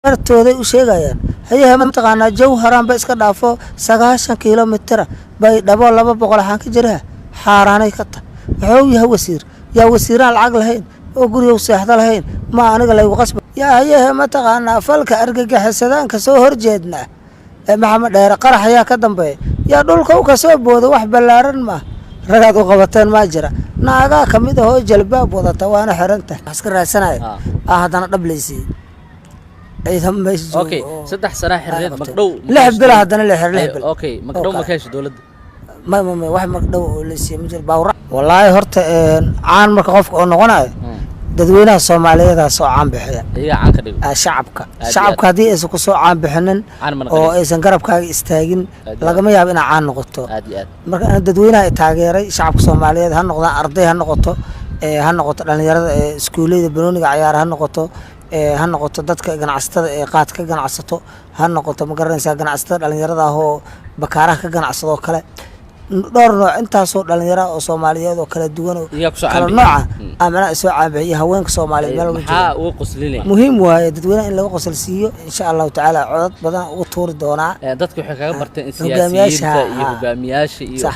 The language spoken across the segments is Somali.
Bartooday u sheegayaan. Hayaha, mataqaanaa, Jawharaanba iska dhaafo, 90 kilomitira bay dhabo 200 axaan ka jiraha xaaraanay ka tah. Wuxuu yahay wasiir, yaa wasiiraan lacag lahayn oo guriga seexda lahayn, ma aniga laygu qasba. Yaa hayahe, mataqaanaa, falka argagixisadaanka soo horjeedna ee Maxamed Dheere qarax ayaa ka dambeeya. Yaa dhulka u kasoo booda, wax ballaaran ma ragaad u qabateen maa jira. Naagaa ka mid ah oo jalbaab wadata, waana xiranta, wax iska raadsanaya. Ah, haddana dhab laysiiyey ciidamo meesha jooga oo 3 sana xirneed. Ay qabteen. Magdhow? 6 bil haddana la xiray, 6 bil. Okay, magdhow ma Okay. ka hesho dowladda? Ma wax magdhow oo la siiyey ma jiro. Baawra wallaahi horta caan marka qofka oo noqonayo, dadweynaha Soomaaliyeedaas oo caan bixiya. Iyagaa caan ka dhigo. Ah, shacabka. Aad iyo Shacabka haddii aysan kusoo caan bixinin caan ma oo noqonaysa. aysan garabkaaga istaagin, Aad iyo lagama yaabo inaa caan noqoto. Aad iyo aad. Marka ana dadweynaha ay taageeray, shacabka Soomaaliyeed, ha noqdaan arday, ha noqoto ha noqoto dhalinyarada ee iskuuleyda banooniga cayaara, ha noqoto ha noqoto dadka ganacsatada ee qaad ka ganacsato, ha noqoto, ma garanaysaa, ganacsatada dhalinyarada ah oo bakaaraha ka ganacsado oo kale, dhowr nooc intaasoo dhalinyara oo Soomaaliyeed oo kala duwan oo Iyagaa kusoo kala caan nooca bixiyey. ah, macnaha soo caanbixiyo haweenka Soomaaliyeed meel walba jooga. Maxaa uga qoslinaya? Muhiim waaye dadweynaha in laga qosol siiyo. Insha Allahu tacaala codad badan ugu tuuri doonaa. Dadka waxay kaga barteen in Hogaamiyaasha, siyaasiyiinta iyo ha. hogaamiyaasha iyo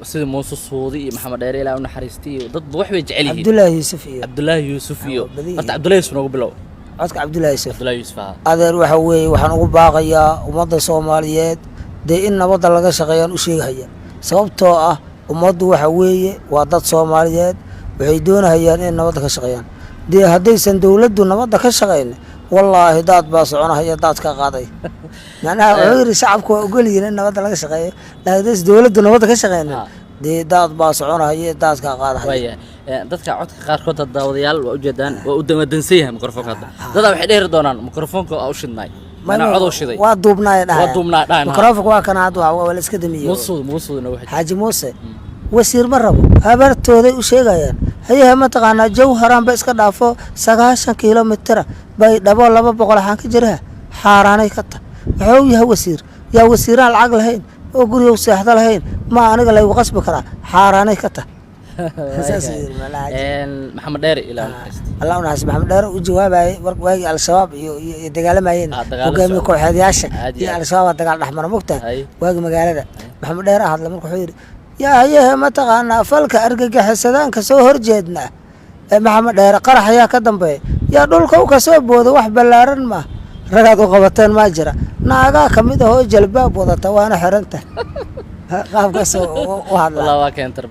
sida Muuse Suudi iyo Maxamed Dheere, Ilaa u naxariistay, iyo dadba wax bay jecel yihiin. Cabdullaahi Yuusuf iyo Cabdullaahi Yuusuf iyo Waa badan yihiin. Horta Cabdullaahi Yuusuf noogu bilow. Codka Cabdullaahi Yuusuf. Cabdullaahi Yuusuf, ha. Adeer, waxa weeye, waxaan ugu baaqayaa ummadda Soomaaliyeed dee in nabadda laga shaqeeyaan u sheegahaya, sababtoo ah ummaddu waxa weeye waa dad Soomaaliyeed, waxay doonahayaan inay nabadda ka shaqeeyaan. Dee haddaysan dowladdu nabadda ka shaqayn, wallaahi daad baa soconahaya, daad ka qaaday. Macnaha wuxuu yidhi shacabku waa ogol yihiin in nabadda laga shaqeeyo, laakiin haddaysan dowladdu nabadda ka shaqaynin, dee daad baa soconahaya, daadkaa qaadahaya. Waaya, dadka codka qaarkood hadda daawadayaal waa ujeedaan, waa u dansan yahay mikrofoonka hadda. Dadaa waxay dheeri doonaan mikrofoonka waa u shidnaay, manaa cod u shiday. Waa duubnaay dhahay. Waa duubnaay dhahay. Mikrofonka waa kana hadda, waa la iska damiyey. Musuud musuudna waxa Xaaji Muuse wasiir ma rabo, habartooday u sheegayaan. Hayaha, mataqaanaa, Jawharaanba iska dhaafo, 90 kilomitira bay dhabo 200 axaan ka jiraha xaaraanay ka tah. Wuxuu yahay wasiir, yaa wasiiraan lacag lahayn oo guriga seexda lahayn, ma aniga laygu qasbi karaa? Xaaraanay ka tah. Saas yiri macnaha. Maxamed Dheere, ilaa naxariista. Allah u naxariisto. Maxamed Dheere u jawaabayay mar waagii Al-Shabaab iyo dagaalamayeen Ah, dagaalo hogaamiye socda. kooxeedyaasha Aad iyo iyo aad. Al-Shabaab dagaal dhexmara, mogtahay? Ay. Waagii magaalada Maxamed Dheere hadla, marka wuxuu yidhi: yaa hayahe, mataqaanaa, falka argagixisadaanka soo horjeedna ee Maxamed Dheere qarax ayaa ka dambeeya. Yaa dhulka u kasoo booda, wax ballaaran ma ragaad u qabateen maa jira. Naagaa ka mid ah oo jalbaab wadata, waana xiranta. Qaabkaas u hadlaa. Wallah waa keentar.